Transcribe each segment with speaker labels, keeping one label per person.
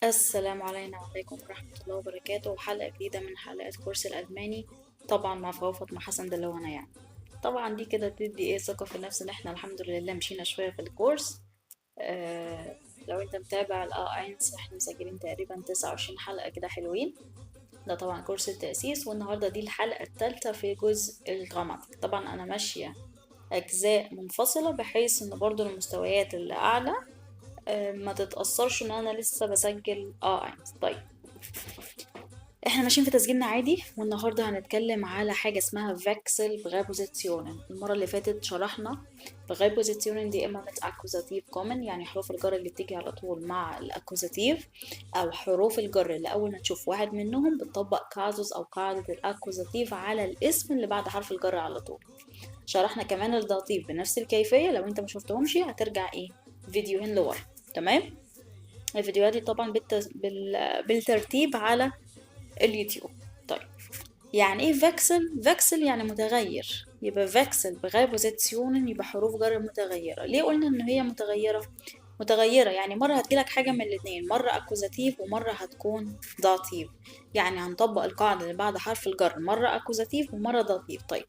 Speaker 1: السلام علينا وعليكم ورحمة الله وبركاته. حلقة جديدة من حلقات كورس الألماني، طبعا مع فاطمة فاطمة حسن، ده اللي هو أنا يعني. طبعا دي كده تدي ايه ثقة في النفس ان احنا الحمد لله مشينا شوية في الكورس. آه لو انت متابع ال A eins، احنا مسجلين تقريبا 29 حلقة كده حلوين. ده طبعا كورس التأسيس، والنهاردة دي الحلقة الثالثة في جزء ال Grammatik. طبعا أنا ماشية أجزاء منفصلة بحيث إن برضو المستويات اللي أعلى ما تتأثرش إن أنا لسه بسجل A eins. طيب احنا ماشيين في تسجيلنا عادي، والنهارده هنتكلم على حاجة اسمها Wechselpräpositionen. المرة اللي فاتت شرحنا Präpositionen die immer mit Akkusativ kommen، يعني حروف الجر اللي بتيجي على طول مع ال Akkusativ، او حروف الجر اللي اول ما تشوف واحد منهم بتطبق Kasus او قاعدة ال Akkusativ على الاسم اللي بعد حرف الجر على طول. شرحنا كمان ال Dativ بنفس الكيفية، لو انت ما شفتهمش هترجع ايه فيديوهين لورا. تمام، الفيديوهات دي طبعا بالترتيب على اليوتيوب. طيب يعني ايه Wechsel؟ Wechsel يعني متغير، يبقى Wechselpräpositionen يبقى حروف جر متغيرة. ليه قلنا ان هي متغيرة؟ متغيرة يعني مرة هتجيلك حاجة من الاتنين، مرة Akkusativ ومرة هتكون Dativ، يعني هنطبق القاعدة اللي بعد حرف الجر مرة Akkusativ ومرة Dativ. طيب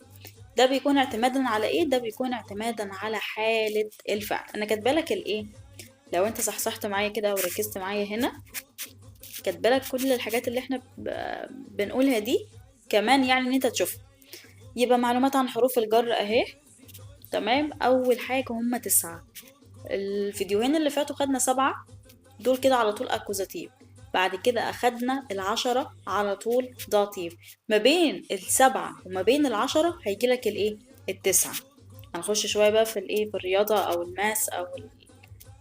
Speaker 1: ده بيكون اعتمادا على ايه؟ ده بيكون اعتمادا على حالة الفعل. انا كاتبالك الايه، لو انت صحصحت معايا كده وركزت معايا هنا، كاتبالك كل الحاجات اللي احنا بنقولها دي كمان، يعني ان انت تشوفها. يبقى معلومات عن حروف الجر اهي. تمام، اول حاجة هما 9، الفيديوهين اللي فاتوا خدنا 7، دول كده على طول Akkusativ. بعد كده اخدنا 10 على طول Dativ. ما بين 7 وما بين 10 هيجيلك الايه 9. هنخش شوية بقى في الايه، في الرياضة او ال math او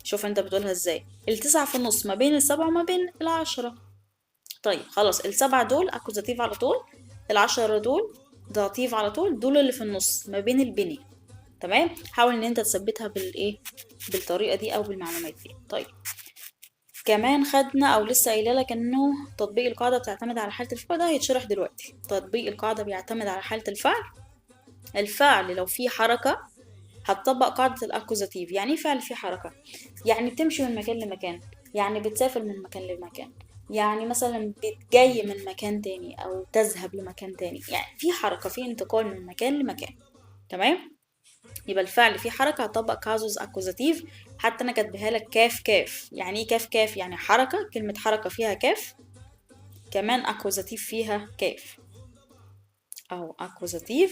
Speaker 1: شوف انت بتقولها ازاي. 9 في النص ما بين 7 وما بين 10. طيب خلاص، 7 دول Akkusativ على طول، 10 دول Dativ على طول، دول اللي في النص ما بين البنين. تمام، حاول ان انت تثبتها بالايه، بالطريقة دي او بالمعلومات دي. طيب كمان خدنا او لسه قايله لك انه تطبيق القاعدة بتعتمد على حاله الفعل، ده هيتشرح دلوقتي. تطبيق القاعدة بيعتمد على حاله الفعل. الفعل لو فيه حركة هتطبق قاعدة ال Akkusativ. يعني ايه فعل فيه حركة؟ يعني بتمشي من مكان لمكان، يعني بتسافر من مكان لمكان، يعني مثلا بتجي من مكان تاني او تذهب لمكان تاني، يعني في حركة، في انتقال من مكان لمكان. تمام، يبقى الفعل فيه حركة هطبق Kasus Akkusativ. حتى انا كاتبها لك كاف كاف. يعني ايه كاف كاف؟ يعني حركة، كلمة حركة فيها كاف، كمان Akkusativ فيها كاف اهو Akkusativ،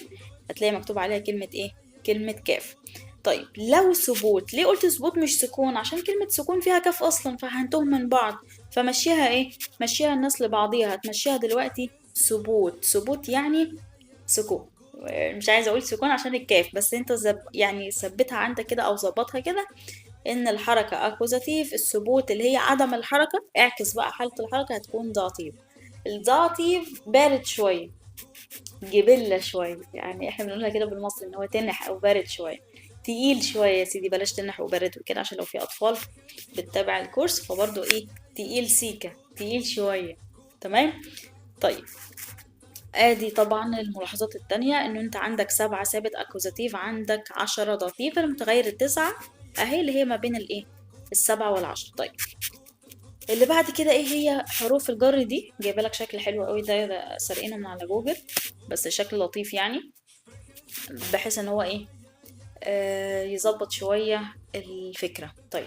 Speaker 1: هتلاقي مكتوب عليها كلمة ايه؟ كلمة كاف. طيب لو ثبوت، ليه قلت ثبوت مش سكون؟ عشان كلمة سكون فيها كاف أصلا، فهنتوه من بعض، فمشيها ايه؟ مشيها الناس لبعضيها. هتمشيها دلوقتي ثبوت. ثبوت يعني سكون، مش عايزة أقول سكون عشان الكاف، بس انت يعني ثبتها عندك كده أو ظبطها كده إن الحركة Akkusativ، الثبوت اللي هي عدم الحركة، اعكس بقى حالة الحركة هتكون Dativ. ال Dativ بارد شوية، جبلة شوية، يعني احنا بنقولها كده بالمصري ان هو تنح او بارد شوية، تقيل شوية يا سيدي، بلاش تنح وبارد وكده عشان لو في اطفال بتتابع الكورس، فبرضه ايه تقيل سيكة، تقيل شوية. تمام، طيب ادي طبعا الملاحظات التانية، انه انت عندك 7 ثابت Akkusativ، عندك 10 Dativ، المتغير 9 اهي اللي هي ما بين الايه 7 وال10. طيب اللي بعد كده ايه هي حروف الجر دي؟ جايبه لك شكل حلو قوي، ده سارقينه من على جوجل، بس شكل لطيف يعني، بحيث ان هو ايه يظبط شوية الفكرة. طيب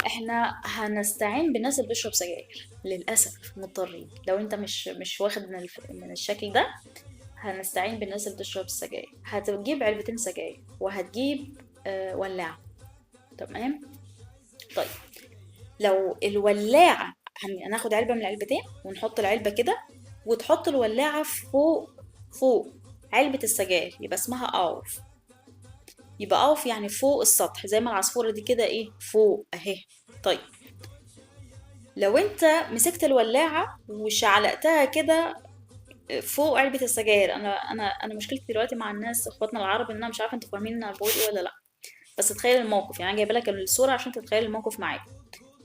Speaker 1: احنا هنستعين بالناس اللي بتشرب سجاير، للأسف مضطرين، لو انت مش واخد من الشكل ده هنستعين بالناس اللي بتشرب السجاير. هتجيب علبتين سجاير وهتجيب ولاعة. تمام، طيب لو الولاعة هناخد علبة من العلبتين ونحط العلبة كده، وتحط الولاعة فوق علبة السجاير، يبقى اسمها auf. يبقى auf يعني فوق السطح، زي ما العصفورة دي كده ايه فوق اهي. طيب لو انت مسكت الولاعة وشعلقتها كده فوق علبة السجاير، انا مشكلتي دلوقتي مع الناس اخواتنا العرب ان انا مش عارفة انتوا فاهمين انا بقول ايه ولا لا، بس تخيل الموقف، يعني انا جايبه لك الصورة عشان تتخيل الموقف معايا.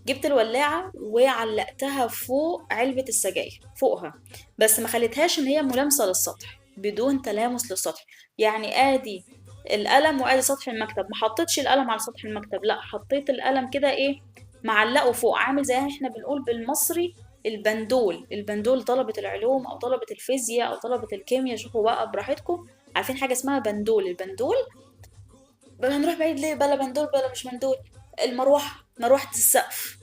Speaker 1: جبت الولاعة وعلقتها فوق علبة السجاير فوقها، بس ما خليتهاش ان هي ملامسة للسطح، بدون تلامس للسطح، يعني ادي القلم وادي سطح المكتب، ما حطيتش القلم على سطح المكتب، لا حطيت القلم كده ايه معلقه فوق، عامل زي احنا بنقول بالمصري البندول. البندول طلبة العلوم او طلبة الفيزياء او طلبة الكيمياء، شوفوا بقى براحتكم، عارفين حاجة اسمها بندول. البندول بقى هنروح بعيد ليه، بلا بندول بلا مش بندول. المروحة، مروحة السقف،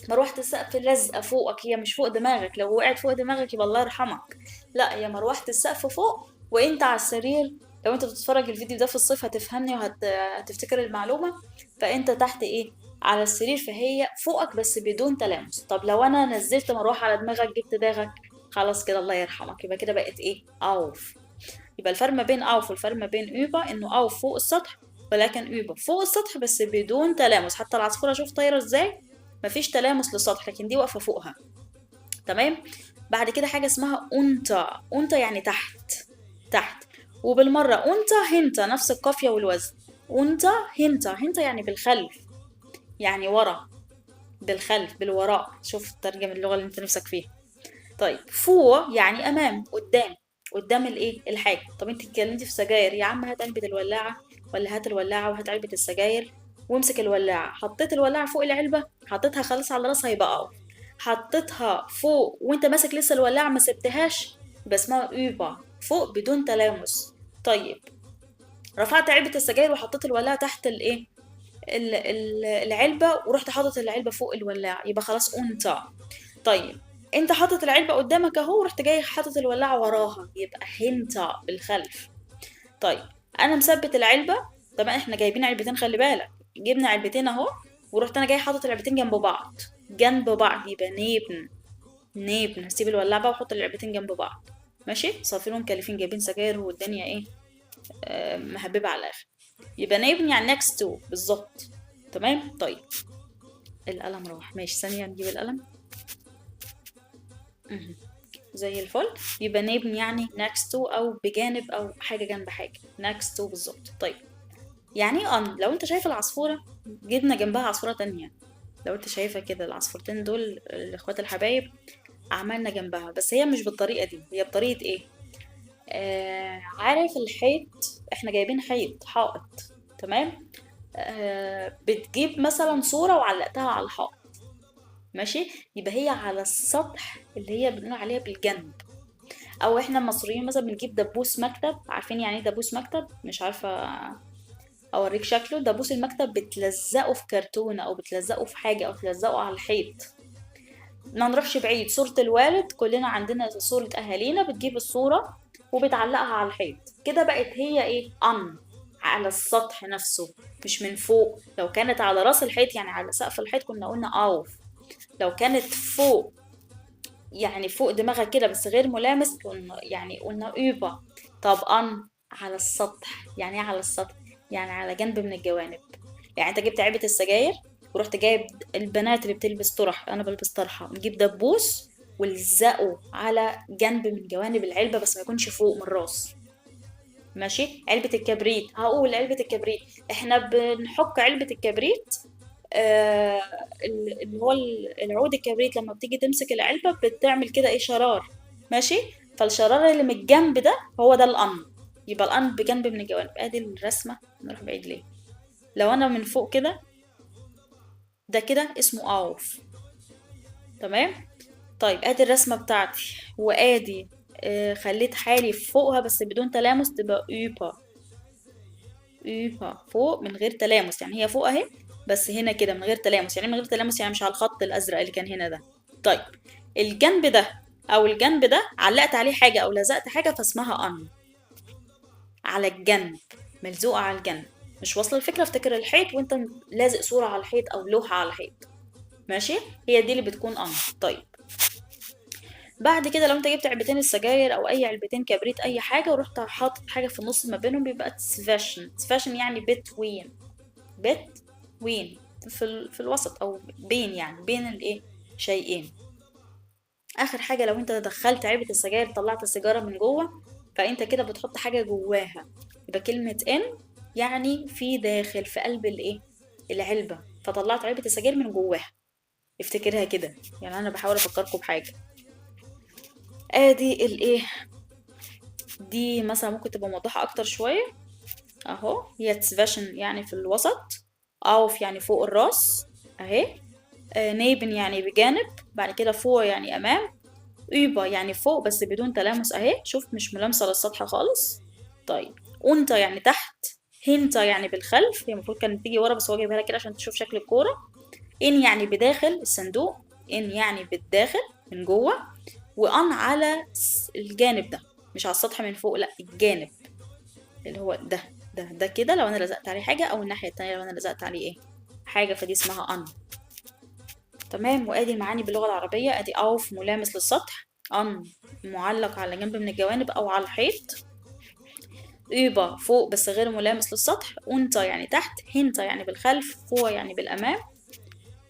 Speaker 1: مروحة السقف لازقة فوقك، هي مش فوق دماغك، لو وقعت فوق دماغك يبقى الله يرحمك، لا هي مروحة السقف فوق وانت على السرير. لو انت بتتفرج الفيديو ده في الصيف هتفهمني وهتفتكر المعلومة. فانت تحت ايه؟ على السرير، فهي فوقك بس بدون تلامس. طب لو انا نزلت مروحة على دماغك جبت دماغك، خلاص كده الله يرحمك، يبقى كده بقت ايه؟ auf. يبقى الفرق ما بين auf والفرق ما بين über انه auf فوق السطح، ولكن über فوق السطح بس بدون تلامس. حتى العصفورة شوف طايرة ازاي، مفيش تلامس للسطح، لكن دي واقفة فوقها. تمام. بعد كده حاجة اسمها unter. unter يعني تحت، تحت، وبالمرة unter hinter نفس القافية والوزن. unter hinter، hinter يعني بالخلف، يعني ورا، بالخلف، بالوراء. شوف ترجم اللغة اللي انت نفسك فيها. طيب vor يعني امام، قدام، قدام الايه؟ الحاجة. طب انت اتكلمتي في سجاير، يا عم هات علبة الولاعة، ولا هات الولاعة وهات علبة السجاير، وامسك الولاعة. حطيت الولاعة فوق العلبة، حطيتها خلاص على راسها يبقى auf. حطيتها فوق وانت ماسك لسه الولاعة ما سبتهاش، يبقى اسمها über، فوق بدون تلامس. طيب رفعت علبة السجاير وحطيت الولاعة تحت الايه؟ العلبة، ورحت حاطط العلبة فوق الولاعة، يبقى خلاص unter. طيب انت حاطط العلبة قدامك اهو، ورحت جاي حاطط الولاعة وراها، يبقى hinter بالخلف. طيب انا مثبت العلبة، طبعا احنا جايبين علبتين، خلي بالك جبنا علبتين اهو، ورحت انا جاي حاطط العلبتين جنب بعض، جنب بعض، يبقى neben. neben هسيب الولاعة بقى واحط العلبتين جنب بعض، ماشي. صافين ومكلفين، جايبين سجاير والدنيا ايه، مهببة على الاخر. يبقى neben يعني next to بالظبط. تمام. طيب القلم راح، ماشي ثانية نجيب القلم. زي الفل. يبقى neben يعني next to او بجانب او حاجة جنب حاجة، next to بالظبط. طيب يعني ايه an؟ لو انت شايف العصفورة جبنا جنبها عصفورة تانية، لو انت شايفة كده العصفورتين دول الاخوات الحبايب عملنا جنبها، بس هي مش بالطريقة دي، هي بطريقة ايه؟ عارف الحيط، احنا جايبين حيط، حائط، تمام؟ بتجيب مثلا صورة وعلقتها على الحائط، ماشي؟ يبقى هي على السطح اللي هي بنقول عليها بالجنب. او احنا المصريين مثلا بنجيب دبوس مكتب، عارفين يعني ايه دبوس مكتب؟ مش عارفة اوريك شكله. دبوس المكتب بتلزقه في كرتونة او بتلزقه في حاجة او تلزقه على الحيط. ما نروحش بعيد، صورة الوالد كلنا عندنا صورة اهالينا، بتجيب الصورة وبتعلقها على الحيط كده، بقت هي ايه؟ an، على السطح نفسه مش من فوق. لو كانت على راس الحيط يعني على سقف الحيط كنا قلنا auf. لو كانت فوق يعني فوق دماغك كده بس غير ملامس كنا يعني قلنا über. طب an على السطح، يعني ايه على السطح؟ يعني على جنب من الجوانب. يعني انت جبت علبة السجاير ورحت جايب البنات اللي بتلبس طرح، انا بلبس طرحة، نجيب دبوس ولزقه على جنب من جوانب العلبة بس ما يكونش فوق من الراس، ماشي. علبة الكبريت، هقول علبة الكبريت احنا بنحك علبة الكبريت، اللي هو العود الكبريت لما بتيجي تمسك العلبة بتعمل كده ايه؟ شرار، ماشي. فالشرار اللي من الجنب ده هو ده ال an، يبقى ال an بجنب من الجوانب. ادي الرسمة، نروح بعيد ليه؟ لو انا من فوق كده ده كده اسمه auf، تمام. طيب ادي الرسمة بتاعتي، وادي خليت حالي فوقها بس بدون تلامس، تبقى über، über فوق من غير تلامس، يعني هي فوق اهي بس هنا كده من غير تلامس. يعني من غير تلامس يعني مش على الخط الازرق اللي كان هنا ده. طيب الجنب ده او الجنب ده علقت عليه حاجة او لزقت حاجة فاسمها an، على الجنب، ملزوقة على الجنب. مش واصلة الفكرة؟ افتكر الحيط وانت لازق صورة على الحيط او لوحة على الحيط، ماشي؟ هي دي اللي بتكون an. طيب بعد كده لو انت جبت علبتين السجاير او اي علبتين كبريت اي حاجة ورحت حاطط حاجة في النص ما بينهم بيبقى zwischen. zwischen يعني between، between في الوسط او بين، يعني بين الايه؟ شيئين. اخر حاجة لو انت دخلت علبة السجاير طلعت السيجارة من جوه، فانت كده بتحط حاجة جواها، يبقى كلمة in يعني في داخل، في قلب الايه؟ العلبة، فطلعت علبة السجاير من جواها. افتكرها كده، يعني انا بحاول افكركم بحاجة. ادي الايه دي مثلا ممكن تبقى موضحة اكتر شوية اهو. هي zwischen يعني في الوسط، auf يعني فوق الراس اهي، Neben يعني بجانب، بعد كده vor يعني امام، über يعني فوق بس بدون تلامس اهي، شوف مش ملامسة للسطح خالص. طيب unter يعني تحت، hinter يعني بالخلف، هي المفروض كانت تيجي ورا بس هو جايبها لك كده عشان تشوف شكل الكورة. in يعني بداخل الصندوق، in يعني بالداخل من جوه، و an على الجانب ده، مش على السطح من فوق، لا الجانب اللي هو ده ده ده كده لو انا لزقت عليه حاجة، او الناحية التانية لو انا لزقت عليه ايه حاجة، فدي اسمها an. تمام. وادي المعاني باللغة العربية، ادي auf ملامس للسطح، an معلق على جنب من الجوانب او على الحيط، über فوق بس غير ملامس للسطح، unter يعني تحت، hinter يعني بالخلف، vor يعني بالامام،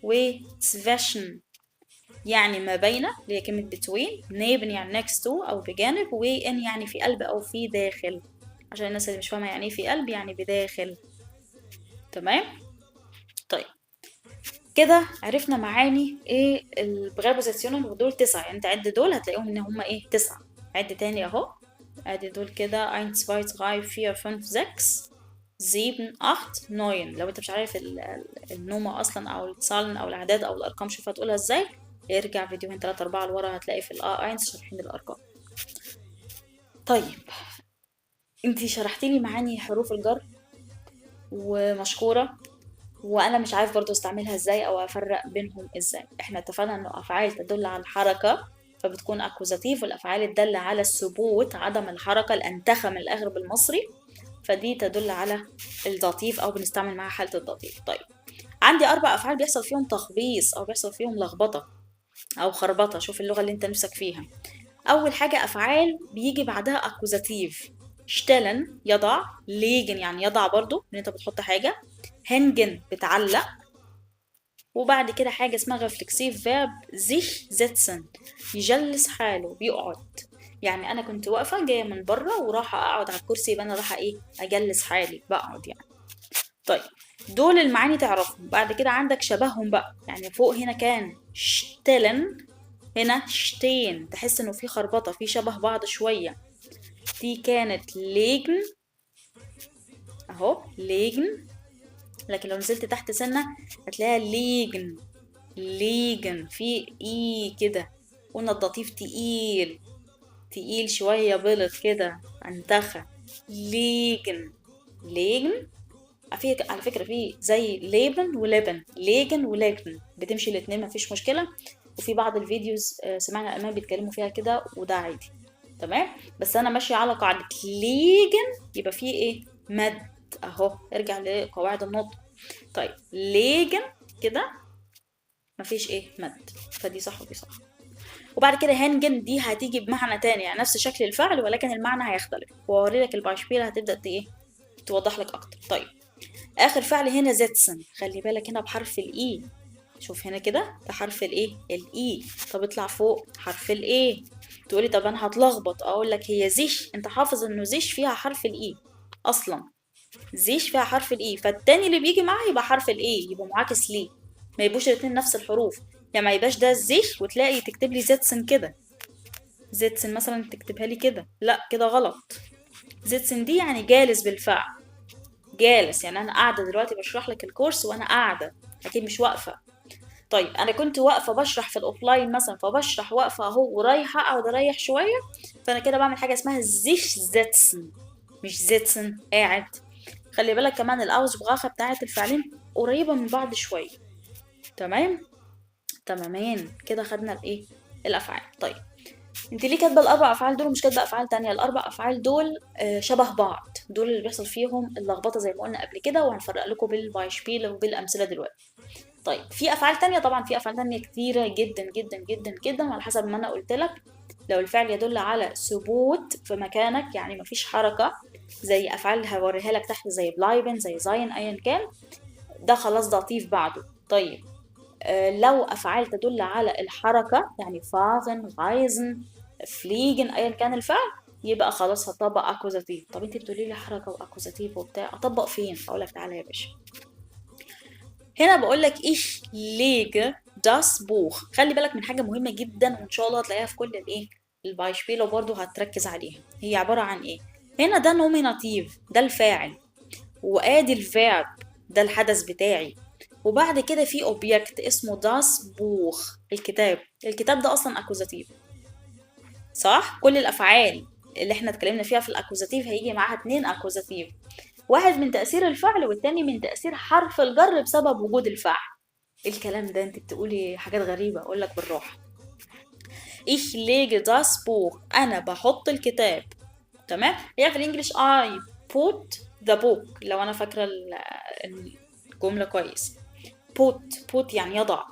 Speaker 1: و zwischen يعني ما بين اللي هي كلمة between، neben يعني next to أو بجانب، و in يعني في قلب أو في داخل، عشان الناس اللي مش فاهمة يعني ايه في قلب يعني بداخل. تمام. طيب كده عرفنا معاني ايه ال Präpositionen، ودول 9، يعني انت عد دول هتلاقيهم ان هما ايه 9. عد تاني اهو، ادي دول كده 1 2 3 4 5 6 7 8 9. لو انت مش عارف ال Nummer اصلا او ال Zahlen او الاعداد او الارقام شوف هتقولها ازاي، ارجع فيديوهين 3 4 لورا هتلاقي في ال A1 شارحين الارقام. طيب انتي شرحتي لي معاني حروف الجر ومشكورة، وانا مش عارف برضو استعملها ازاي او افرق بينهم ازاي. احنا اتفقنا انه افعال تدل على الحركة فبتكون Akkusativ، والافعال الدالة على الثبوت عدم الحركة الانتخة من الاخر بالمصري، فدي تدل على ال Dativ او بنستعمل معاها حالة ال Dativ. طيب عندي 4 افعال بيحصل فيهم تخبيص او بيحصل فيهم لخبطة او خربطة، شوف اللغة اللي انت نفسك فيها. اول حاجة افعال بيجي بعدها Akkusativ، stellen يضع، legen يعني يضع برضو ان انت بتحط حاجة، hängen بتعلق، وبعد كده حاجة اسمها Reflexivverb sich setzen يجلس حاله بيقعد. يعني انا كنت واقفة جاية من بره وراح اقعد على الكرسي، يبقى انا رايحة ايه اجلس حالي بقعد يعني. طيب دول المعاني تعرفهم. بعد كده عندك شبههم بقى، يعني فوق هنا كان stellen، هنا stehen، تحس انه في خربطة في شبه بعض شوية. دي كانت legen اهو legen، لكن لو نزلت تحت سنة هتلاقيها liegen، liegen في e كده، قلنا ال Dativ تقيل تقيل شوية بلط كده انتخى، liegen legen. في على فكرة في زي leben و leben، legen و legen بتمشي الاتنين مفيش مشكلة، وفي بعض ال videos سمعنا الألمان بيتكلموا فيها كده وده عادي. تمام. بس أنا ماشية على قاعدة legen يبقى في إيه مد أهو، ارجع لقواعد النطق. طيب legen كده مفيش إيه مد، فدي صح ودي صح. وبعد كده hängen دي هتيجي بمعنى تاني، يعني نفس شكل الفعل ولكن المعنى هيختلف، وأوري لك ال Beispiel هتبدأ إيه توضح لك أكتر. طيب آخر فعل هنا setzen، خلي بالك هنا بحرف ال E، شوف هنا كده ده حرف الإيه ال E، طب اطلع فوق حرف ال E، تقولي طب أنا هتلخبط، أقول لك هي sich، أنت حافظ إنه sich فيها حرف ال E أصلا، sich فيها حرف ال E، فالتاني اللي بيجي معاه يبقى حرف ال E، يبقى معاكس ليه، ما يبقوش الاتنين نفس الحروف، يعني ما يبقاش ده sich وتلاقي تكتب لي sitzen كده، sitzen مثلا تكتبها لي كده، لا كده غلط. sitzen دي يعني جالس بالفعل، جالس يعني انا قاعده دلوقتي بشرح لك الكورس وانا قاعده، اكيد مش واقفه. طيب انا كنت واقفه بشرح في ال offline مثلا، فبشرح واقفه اهو ورايحه اقعد اريح شويه، فانا كده بعمل حاجه اسمها sich setzen، مش sitzen قاعد. خلي بالك كمان ال Aussprache بتاعت الفعلين قريبه من بعض شويه. تمام تمامين كده خدنا الايه الافعال. طيب انت ليه كاتبه الاربع افعال دول ومش كاتبه افعال تانية؟ الاربع افعال دول شبه بعض، دول اللي بيحصل فيهم اللخبطه زي ما قلنا قبل كده، وهنفرق لكم بال Beispiel وبالامثله دلوقتي. طيب في افعال تانية، طبعا في افعال تانية كتيره جدا جدا جدا جدا، وعلى حسب ما انا قلت لك لو الفعل يدل على ثبوت في مكانك يعني مفيش حركه، زي افعال هوريها لك تحت زي bleiben زي sein ايا كان، ده خلاص Dativ بعده. طيب لو افعال تدل على الحركه يعني fahren reisen fliegen ايا كان الفعل، يبقى خلاص هطبق Akkusativ. طب انت بتقولي لي حركه و Akkusativ وبتاع، اطبق فين؟ اقول لك تعالى يا باشا، هنا بقول لك ich lege das Buch. خلي بالك من حاجه مهمه جدا وان شاء الله هتلاقيها في كل الايه ال Beispiel وبرده هتركز عليها. هي عباره عن ايه؟ هنا ده Nominativ، ده الفاعل، وادي ال Verb ده الحدث بتاعي. وبعد كده في Objekt اسمه das Buch، الكتاب. الكتاب ده اصلا Akkusativ، صح؟ كل الافعال اللي احنا اتكلمنا فيها في ال Akkusativ هيجي معاها اتنين Akkusativ، واحد من تأثير الفعل والتاني من تأثير حرف الجر بسبب وجود الفعل. الكلام ده انت بتقولي حاجات غريبة، اقول لك بالراحة. Ich lege das Buch، انا بحط الكتاب، تمام؟ هي في ال English I put the book لو انا فاكرة الجملة كويس. put، put يعني يضع،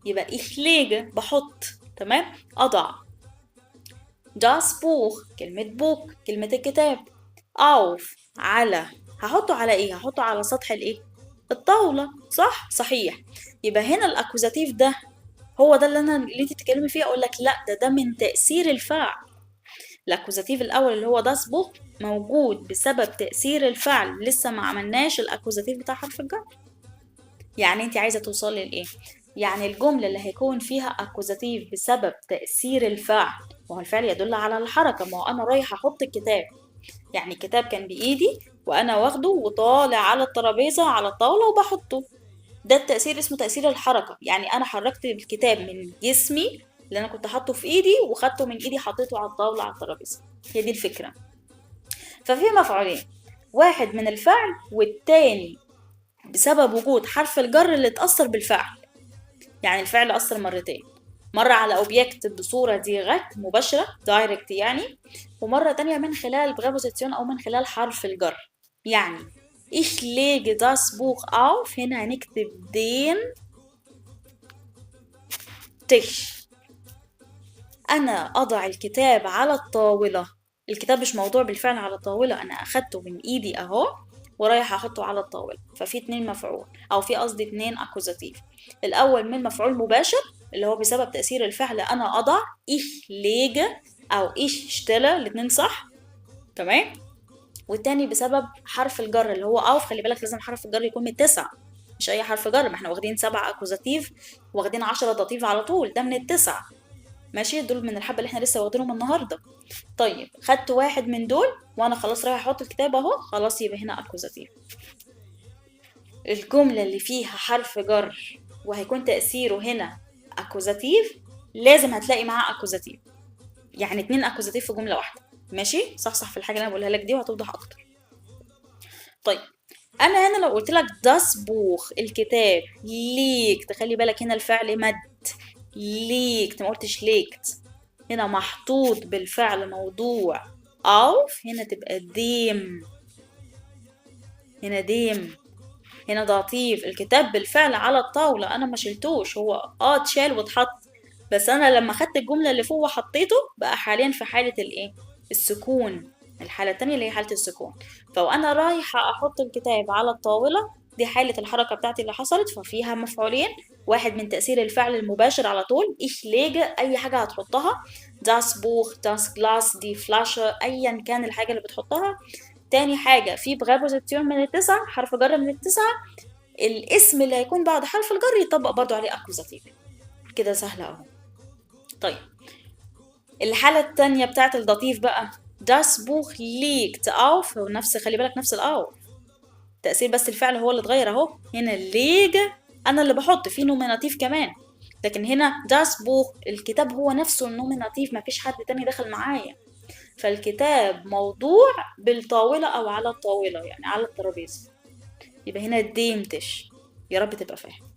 Speaker 1: يبقى ich lege بحط، تمام؟ اضع. das Buch كلمة Buch كلمة الكتاب، auf على، هحطه على ايه؟ هحطه على سطح الايه؟ الطاولة، صح؟ صحيح. يبقى هنا ال Akkusativ ده هو ده اللي انت بتتكلمي فيه، اقول لك لا ده من تأثير الفعل. ال Akkusativ الاول اللي هو das Buch موجود بسبب تأثير الفعل، لسه ما عملناش ال Akkusativ بتاع حرف الجر. يعني انت عايزة توصلي لايه؟ يعني الجملة اللي هيكون فيها Akkusativ بسبب تأثير الفعل، ما هو الفعل يدل على الحركة، ما هو انا رايحة احط الكتاب، يعني الكتاب كان بإيدي وأنا واخده وطالع على الترابيزة على الطاولة وبحطه، ده التأثير اسمه تأثير الحركة. يعني أنا حركت الكتاب من جسمي اللي أنا كنت حاطه في إيدي وخدته من إيدي حطيته على الطاولة على الترابيزة، هي دي الفكرة. ففي مفعولين، واحد من الفعل والتاني بسبب وجود حرف الجر اللي اتأثر بالفعل. يعني الفعل أثر مرتين، مرة على Objekt بصورة direkt مباشرة direct يعني، ومرة تانية من خلال Präposition أو من خلال حرف الجر. يعني ich lege das Buch auf، هنا هنكتب den Tisch، أنا أضع الكتاب على الطاولة. الكتاب مش موضوع بالفعل على الطاولة، أنا أخدته من إيدي أهو ورايح أحطه على الطاولة. ففي اتنين مفعول، أو في قصدي اتنين Akkusativ. الأول من مفعول مباشر اللي هو بسبب تأثير الفعل أنا أضع، ich lege أو ich stelle، الاتنين صح، تمام؟ والتاني بسبب حرف الجر اللي هو auf. خلي بالك لازم حرف الجر يكون من 9، مش أي حرف جر، ما احنا واخدين 7 Akkusativ واخدين 10 Dativ على طول، ده من 9، ماشي؟ دول من الحبة اللي احنا لسه واخدينهم النهاردة. طيب خدت واحد من دول وانا خلاص رايح احط الكتاب اهو، خلاص يبقى هنا Akkusativ. الجملة اللي فيها حرف جر وهيكون تأثيره هنا Akkusativ لازم هتلاقي معاه Akkusativ، يعني 2 Akkusativ في جملة واحدة، ماشي؟ صح صح في الحاجة اللي انا بقولها لك دي وهتوضح اكتر. طيب انا هنا لو قلت لك das Buch الكتاب liegt، تخلي بالك هنا الفعل مد، liegt ما قلتش legt، هنا محطوط بالفعل موضوع auf، هنا تبقى dem، هنا dem، هنا Dativ. الكتاب بالفعل على الطاولة، أنا ما شلتوش، هو اتشال واتحط، بس أنا لما خدت الجملة اللي فوق وحطيته بقى حاليا في حالة الإيه؟ السكون، الحالة التانية اللي هي حالة السكون. فوأنا رايحة أحط الكتاب على الطاولة، دي حالة الحركة بتاعتي اللي حصلت، ففيها مفعولين، واحد من تأثير الفعل المباشر على طول ich lege، أي حاجة هتحطها، das Buch، das Glas، die Flasche، أيا كان الحاجة اللي بتحطها. تاني حاجة في Präposition من 9، حرف جر من 9، الاسم اللي هيكون بعد حرف الجر يطبق برضو عليه Akkusativ. كده سهلة أهو. طيب الحالة التانية بتاعت ال Dativ بقى، das Buch liegt auf، هو نفس، خلي بالك نفس ال auf، تأثير بس الفعل هو اللي اتغير اهو. هنا lege انا اللي بحط فيه Nominativ كمان، لكن هنا das Buch الكتاب هو نفسه ال Nominativ، مفيش حد تاني دخل معايا، فالكتاب موضوع بالطاولة او على الطاولة، يعني على الترابيزة. يبقى هنا dem Tisch. يا رب تبقى فاهم.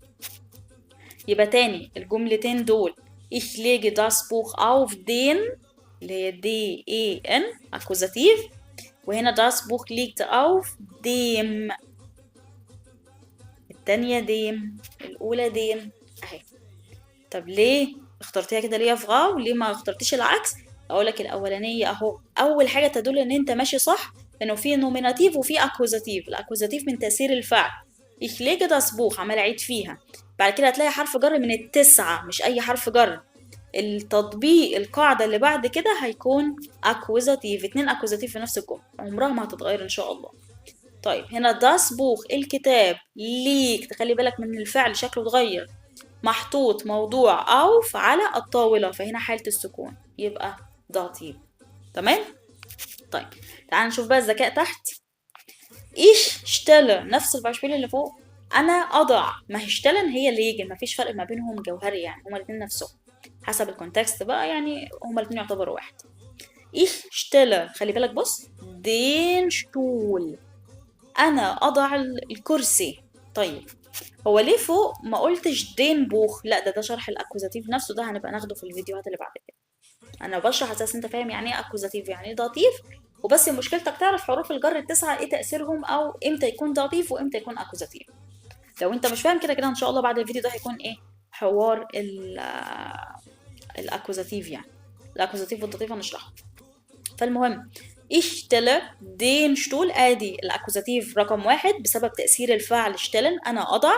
Speaker 1: يبقى تاني الجملتين دول ich lege das Buch auf den اللي هي D E N Akkusativ، وهنا das Buch liegt auf dem، التانية dem، الأولى den أهي. طب ليه اخترتيها كده ليه يا Frau؟ ليه ما اخترتيش العكس؟ أقولك الأولانية أهو، أول حاجة تدل إن أنت ماشي صح إنه في Nominativ وفي Akkusativ. ال Akkusativ من تأثير الفعل، ich lege das Buch عمال أعيد فيها. بعد كده هتلاقي حرف جر من 9، مش أي حرف جر. التطبيق القاعدة اللي بعد كده هيكون Akkusativ، 2 Akkusativ في نفس الجملة، عمرها ما هتتغير إن شاء الله. طيب هنا das Buch الكتاب liegt، تخلي بالك من الفعل شكله اتغير، محطوط موضوع auf على الطاولة، فهنا حالة السكون يبقى Dativ. تمام؟ طيب تعال نشوف بقى الذكاء تحت. ich stelle نفس ال Beispiel اللي فوق، انا اضع، ما هي stellen هي legen، ما فيش فرق ما بينهم جوهري يعني، هما الاتنين نفسهم حسب ال Kontext بقى، يعني هما الاتنين يعتبروا واحد. ich stelle، خلي بالك بص، den Stuhl، انا اضع الكرسي. طيب هو ليه فوق ما قلتش den Buch؟ لا ده شرح ال Akkusativ نفسه، ده هنبقى ناخده في الفيديوهات اللي بعد كده. انا بشرح اساس انت فاهم يعني ايه Akkusativ، يعني ايه Dativ، وبس مشكلتك تعرف حروف الجر التسعة ايه تأثيرهم، او امتى يكون Dativ وامتى يكون Akkusativ. لو انت مش فاهم كده كده ان شاء الله بعد الفيديو ده هيكون ايه حوار ال Akkusativ، يعني ال Akkusativ وال Dativ هنشرحه. فالمهم ich stelle den Stuhl، ادي ال Akkusativ رقم 1 بسبب تأثير الفعل stellen، انا اضع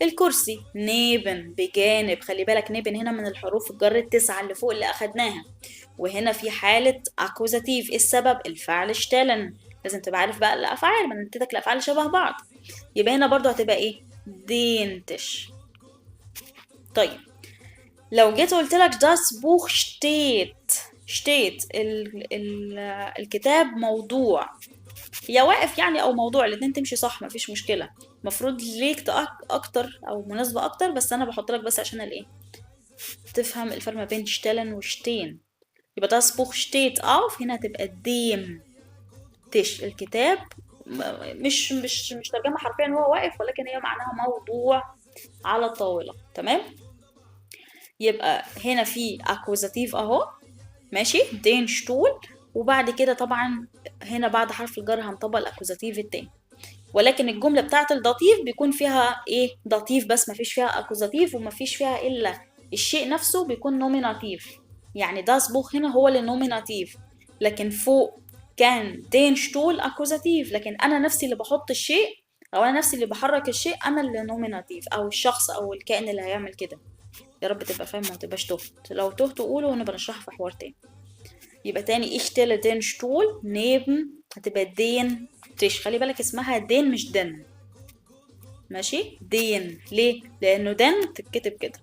Speaker 1: الكرسي. neben بجانب، خلي بالك neben هنا من الحروف الجر التسعة اللي فوق اللي اخدناها، وهنا في حالة Akkusativ. ايه السبب؟ الفعل stellen. لازم تبقى عارف بقى الافعال، ما انا اديتك الافعال شبه بعض، يبقى هنا برضو هتبقى ايه؟ den Tisch. طيب لو جيت قلت لك das Buch steht، steht الكتاب موضوع، يا واقف يعني او موضوع، الاتنين تمشي صح مفيش مشكلة. المفروض ليك اكتر او مناسبة اكتر، بس انا بحط لك بس عشان الايه تفهم الفرق ما بين stellen و stehen. يبقى das Buch steht auf، هنا هتبقى dem Tisch، الكتاب مش ترجمة حرفيا هو واقف، ولكن هي معناها موضوع على الطاولة. تمام، يبقى هنا في Akkusativ اهو، ماشي، den Stuhl، وبعد كده طبعا هنا بعد حرف الجر هنطبق ال Akkusativ التاني، ولكن الجملة بتاعت ال Dativ بيكون فيها ايه؟ Dativ بس، مفيش فيها Akkusativ ومفيش فيها الا الشيء نفسه بيكون Nominativ، يعني das Buch هنا هو اللي Nominativ، لكن فوق كان den Stuhl Akkusativ، لكن انا نفسي اللي بحط الشيء او انا نفسي اللي بحرك الشيء، انا اللي Nominativ او الشخص او الكائن اللي هيعمل كده. يا رب تبقى فاهم وما تبقاش تهت، لو تهت قوله ونبقى نشرحها في حوار تاني. يبقى تاني ich stelle den Stuhl neben هتبقى den Tisch، خلي بالك اسمها den مش den، ماشي، den ليه؟ لانه den تتكتب كده،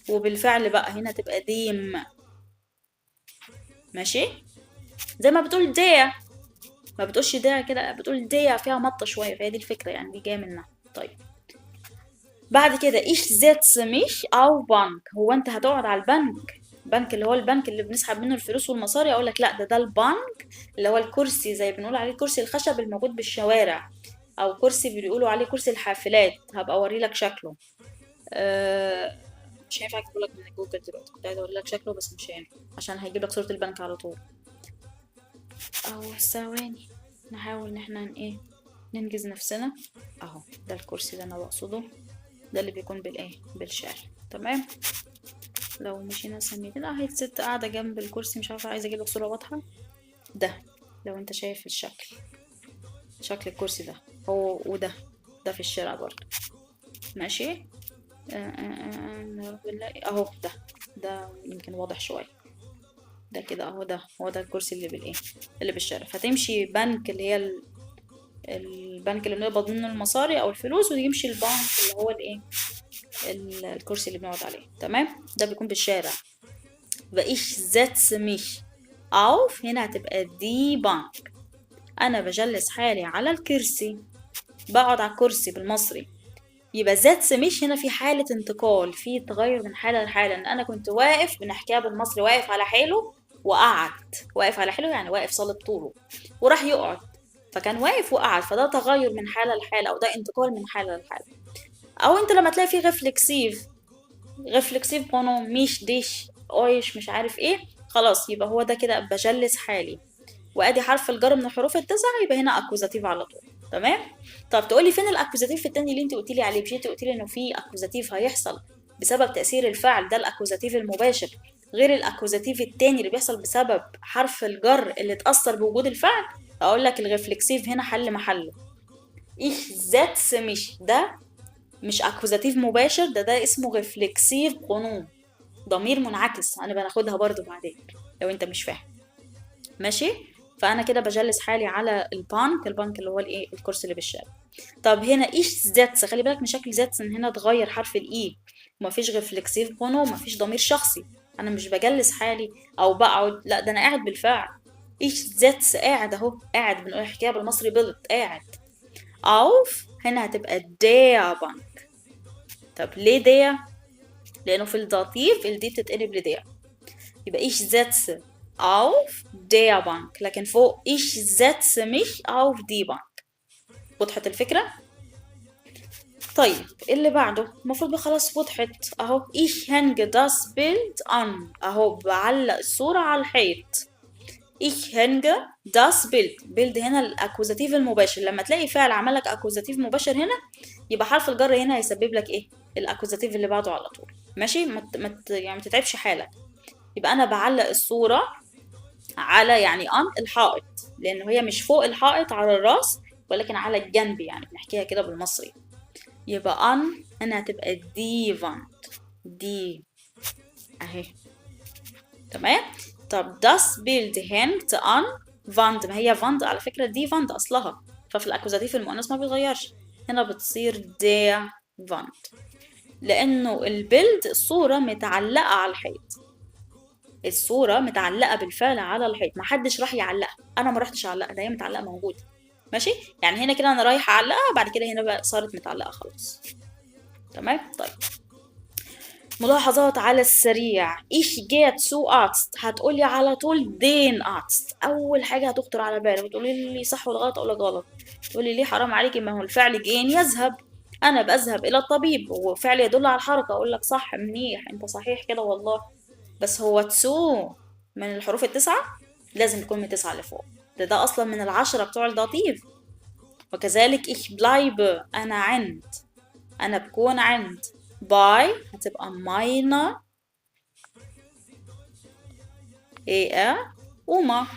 Speaker 1: وبالفعل بقى هنا تبقى dem، ماشي، زي ما بتقول der، ما بتقولش der كده، بتقول der فيها مطة شوية، فهي دي الفكرة يعني، دي جاية منها. طيب بعد كده ich setze mich auf Bank، هو انت هتقعد على البنك؟ بنك اللي هو البنك اللي بنسحب منه الفلوس والمصاري؟ اقول لك لا، ده البنك اللي هو الكرسي، زي بنقول عليه كرسي الخشب الموجود بالشوارع، او كرسي بيقولوا عليه كرسي الحافلات، هبقى اوري لك شكله. مش هينفع اجيبه لك من جوجل دلوقتي، كنت عايزه اوري لك شكله بس مش هينفع عشان هيجيب لك صورة البنك على طول. او ثواني نحاول ان احنا ايه ننجز نفسنا. اهو ده الكرسي اللي انا بقصده، ده اللي بيكون بالايه بالشارع. تمام، لو مشينا ثانيتين اهي الست قاعده جنب الكرسي، مش عارفه، عايزه اجيب لك صوره واضحه. ده لو انت شايف الشكل، شكل الكرسي ده هو وده، ده في الشارع برضه، ماشي. يا رب نلاقي اهو ده يمكن واضح شويه، ده كده اهو، ده هو ده الكرسي اللي بالايه اللي بالشارع. فتمشي بنك اللي هي البنك اللي بنقبض منه المصاري او الفلوس، ويمشي البنك اللي هو الايه الكرسي اللي بنقعد عليه. تمام، ده بيكون بالشارع. يبقى ich setze mich auf، هنا هتبقى die Bank، انا بجلس حالي على الكرسي، بقعد على الكرسي بالمصري. يبقى setze mich هنا في حالة انتقال، في تغير من حالة لحالة، ان انا كنت واقف، بنحكيها بالمصري، واقف على حيله وقعد، واقف على حيله يعني واقف صلب طوله وراح يقعد، فكان واقف وقعد، فده تغير من حالة لحالة، او ده انتقال من حالة لحالة. او انت لما تلاقي فيه reflexiv، Reflexivpronomen mich dich euch مش عارف ايه، خلاص يبقى هو ده كده بجلس حالي، وادي حرف الجر من الحروف التسعة، يبقى هنا Akkusativ على طول. تمام. طب تقولي فين ال Akkusativ في التاني اللي انت قلتي لي عليه؟ مش انت قلتي لي انه في Akkusativ هيحصل بسبب تأثير الفعل، ده ال Akkusativ المباشر، غير ال Akkusativ التاني اللي بيحصل بسبب حرف الجر اللي اتأثر بوجود الفعل. اقول لك ال Reflexiv هنا حل محله. ich setze mich ده مش Akkusativ مباشر، ده اسمه Reflexivpronomen، ضمير منعكس، انا بناخدها برضو بعدين لو انت مش فاهم. ماشي. فانا كده بجلس حالي على البنك، البنك اللي هو الايه الكرسي اللي بالشارع. طب هنا ich setze، خلي بالك من شكل setzen، هنا اتغير حرف ال e، ومفيش Reflexivpronomen، مفيش ضمير شخصي، انا مش بجلس حالي او بقعد، لا ده انا قاعد بالفعل. ich setze قاعد اهو، قاعد، بنقول حكايه بالمصري بلط، قاعد. auf هنا هتبقى der Bank. طب ليه der؟ لأنه في ال Dativ ال d بتتقلب ل der. يبقى ich setze auf der Bank، لكن فوق ich setze mich auf die Bank. وضحت الفكرة؟ طيب اللي بعده المفروض بقى خلاص وضحت اهو. ich hänge das Bild an، اهو بعلق الصورة على الحيط. ich hänge das Bild، Bild هنا ال Akkusativ المباشر. لما تلاقي فعل عمل لك Akkusativ مباشر هنا يبقى حرف الجر هنا هيسبب لك ايه؟ ال Akkusativ اللي بعده على طول. ماشي؟ يعني ما تتعبش حالك. يبقى انا بعلق الصورة على يعني an الحائط، لانه هي مش فوق الحائط على الراس ولكن على الجنب، يعني بنحكيها كده بالمصري. يبقى an هنا هتبقى die Wand، die اهي. تمام. طب das Bild hängt an Wand، ما هي Wand على فكرة die Wand أصلها، ففي ال Akkusativ المؤنث ما بيتغيرش، هنا بتصير der Wand، لأنه ال Bild الصورة متعلقة على الحيط، الصورة متعلقة بالفعل على الحيط، ما حدش راح يعلقها، أنا ما رحتش أعلقها، ده هي متعلقة موجودة. ماشي؟ يعني هنا كده أنا رايحة أعلقها، بعد كده هنا بقى صارت متعلقة خلاص. تمام؟ طيب ملاحظات على السريع. ich gehe zu Arzt، هتقولي على طول den Arzt، أول حاجة هتخطر على بالك، وتقولي لي صح ولا غلط، أقول لك غلط. تقولي ليه حرام عليكي، ما هو الفعل gehen يذهب، أنا بذهب إلى الطبيب، وفعل يدل على الحركة، أقول لك صح منيح أنت صحيح كده والله، بس هو zu من الحروف التسعة لازم يكون من 9 لفوق، ده أصلا من ال10 بتوع ال Dativ. وكذلك ich bleibe أنا عند، أنا بكون عند، bei هتبقى meiner ايه Oma.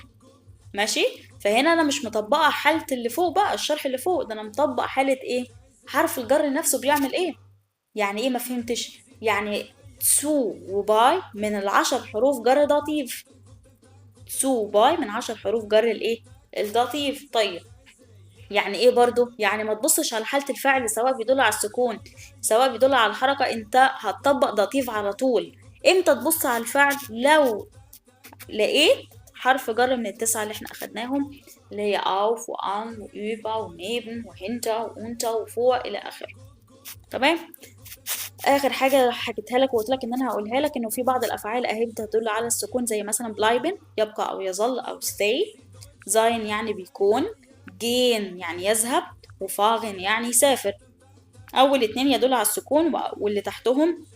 Speaker 1: ماشي؟ فهنا انا مش مطبقه حاله اللي فوق بقى، الشرح اللي فوق ده انا مطبق حاله ايه؟ حرف الجر نفسه بيعمل ايه. يعني ايه ما فهمتش؟ يعني zu و bei من ال10 حروف جر Dativ، zu bei من 10 حروف جر الايه؟ ال Dativ. طيب يعني ايه برضو؟ يعني ما تبصش على حالة الفعل سواء بيدل على السكون سواء بيدل على الحركة، انت هتطبق Dativ على طول. امتى تبص على الفعل؟ لو لقيت حرف جر من التسعة اللي احنا اخدناهم، اللي هي auf و an و über و neben و hinter و unter و vor الى اخره. تمام؟ اخر حاجة حكيتها لك وقلت لك ان انا هقولها لك، انه في بعض الافعال اهي بتدل على السكون، زي مثلا bleiben يبقى او يظل او stay، sein يعني بيكون، gehen يعني يذهب، و fahren يعني يسافر. اول اتنين يدل على السكون، واللي تحتهم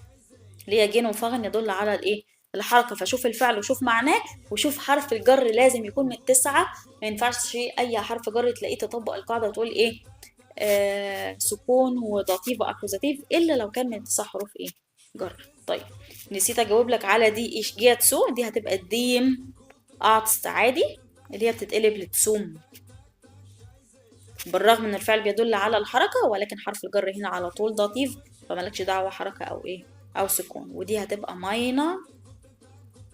Speaker 1: اللي هي gehen و fahren يدل على الايه؟ الحركة. فشوف الفعل وشوف معناه وشوف حرف الجر لازم يكون من التسعة، ما ينفعش اي حرف جر تلاقيه تطبق القاعدة وتقول ايه سكون و Dativ و Akkusativ، الا لو كان من 9 حروف ايه جر. طيب نسيت اجاوب لك على دي، ich gehe zu، دي هتبقى dem Arzt عادي اللي هي بتتقلب ل zum، بالرغم ان الفعل بيدل على الحركة ولكن حرف الجر هنا على طول Dativ، فمالكش دعوة حركة او ايه او سكون. ودي هتبقى meiner،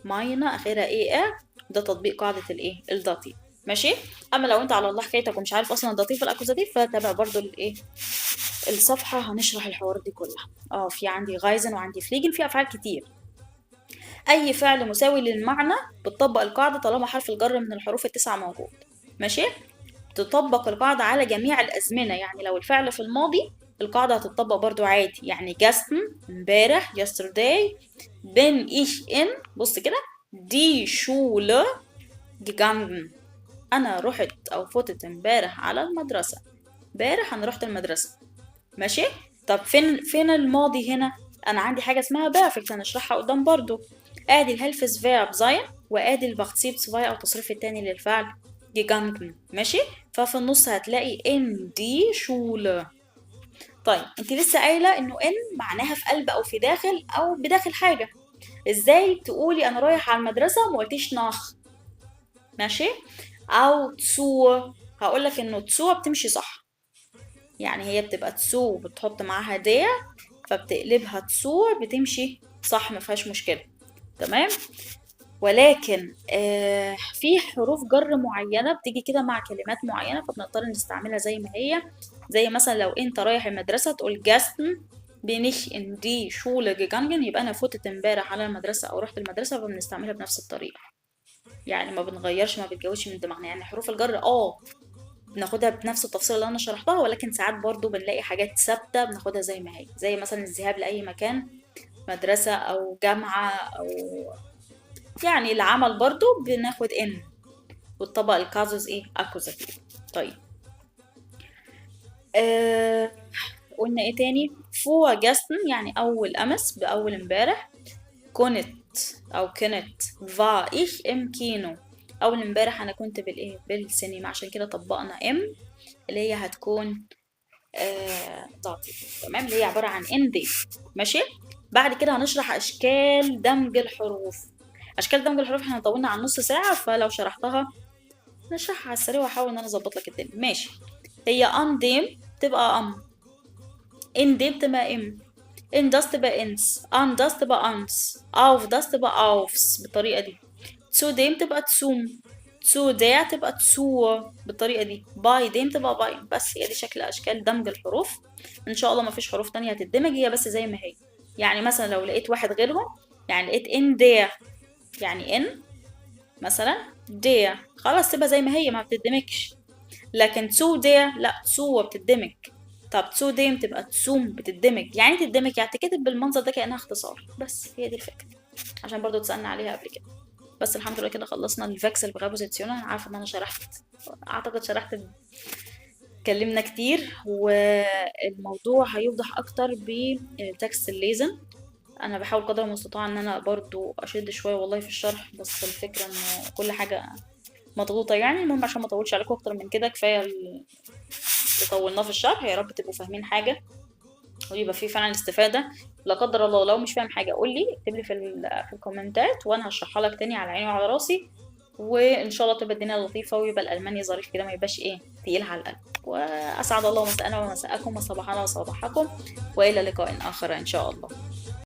Speaker 1: meiner اخرها ايه e، ده تطبيق قاعدة الايه ال Dativ. ماشي؟ اما لو انت على الله حكايتك ومش عارف اصلا ال Dativ وال Akkusativ فتابع برضو الايه الصفحة، هنشرح الحوارات دي كلها. في عندي reisen وعندي fliegen، في افعال كتير. اي فعل مساوي للمعنى بتطبق القاعدة طالما حرف الجر من الحروف التسعة موجود. ماشي؟ تطبق القاعدة على جميع الأزمنة، يعني لو الفعل في الماضي القاعدة هتطبق برضو عادي. يعني gestern امبارح yesterday، bin ich in بص كده die Schule gegangen، أنا رحت أو فتت امبارح على المدرسة، امبارح أنا رحت المدرسة. ماشي؟ طب فين الماضي هنا؟ أنا عندي حاجة اسمها Perfekt هنشرحها قدام برضو. ادي ال Hilfsverb sein وادي ال Partizip zwei او التصريف التاني للفعل gegangen. ماشي؟ ففي النص هتلاقي in die Schule. طيب انت لسه قايله انه in معناها في قلب او في داخل او بداخل حاجه، ازاي تقولي انا رايح على المدرسه وما قلتيش nach؟ ماشي؟ او zu، هقول لك انه zu بتمشي صح، يعني هي بتبقى zu بتحط معاها der فبتقلبها zur، بتمشي صح ما فيهاش مشكله. تمام؟ ولكن في حروف جر معينة بتيجي كده مع كلمات معينة فبنضطر نستعملها زي ما هي، زي مثلا لو انت رايح المدرسة تقول gestern bin ich in die Schule gegangen، يبقى انا فتت امبارح على المدرسة او رحت المدرسة، فبنستعملها بنفس الطريقة، يعني ما بنغيرش ما بتجوش من دماغنا. يعني حروف الجر بناخدها بنفس التفصيل اللي انا شرحتها، ولكن ساعات برضو بنلاقي حاجات ثابتة بناخدها زي ما هي، زي مثلا الذهاب لأي مكان، مدرسة أو جامعة أو يعني العمل، برضو بناخد in، والطبق ال Kasus ايه؟ Akkusativ. طيب قلنا ايه تاني؟ vorgestern يعني اول امس، باول امبارح، كنت او كنت war ich im Kino، اول امبارح انا كنت بالايه؟ بالسينما، عشان كده طبقنا im اللي هي هتكون Dativ، تمام، اللي هي عبارة عن in dem. ماشي. بعد كده هنشرح اشكال دمج الحروف. اشكال دمج الحروف احنا طولنا عن نص ساعة، فلو شرحتها نشرحها على السريع واحاول ان انا اظبط لك الدنيا. ماشي. هي an dem تبقى am، in dem تبقى im، in das تبقى ins، an das تبقى ans، auf das تبقى aufs بالطريقة دي، zu dem تبقى zum، zu der تبقى zur بالطريقة دي، bei dem تبقى beim. بس هي دي شكل أشكال دمج الحروف. إن شاء الله ما فيش حروف تانية هتدمج، هي بس زي ما هي. يعني مثلا لو لقيت واحد غيرهم، يعني لقيت in der، يعني in مثلا der، خلاص تبقى زي ما هي ما بتدمجش. لكن zu der لا، zur بتدمج. طب zu dem تبقى zum بتدمج. يعني تدمج يعني تكتب بالمنظر ده كأنها اختصار، بس هي دي الفكرة، عشان برضو تسألنا عليها قبل كده. بس الحمد لله كده خلصنا ال Wechselpräposition. انا عارفه ان انا شرحت، اعتقد شرحت، اتكلمنا كتير، والموضوع هيوضح اكتر ب Text lesen. انا بحاول قدر المستطاع ان انا برضو اشد شويه والله في الشرح، بس الفكره ان كل حاجه مضغوطه يعني. المهم عشان ما اطولش عليكم اكتر من كده، كفايه اللي طولناه في الشرح. يا رب تبقوا فاهمين حاجه ويبقى فيه فعلا استفاده. لا قدر الله لو مش فاهم حاجه قول لي، اكتب لي في الكومنتات وانا هشرحها لك تاني على عيني وعلى راسي، وان شاء الله تبقى الدنيا لطيفه ويبقى الالماني ظريف كده، ما يبقاش ايه تقيل على القلب. واسعد الله مساءنا ومساءكم وصباحنا وصباحكم، والى لقاء اخر ان شاء الله.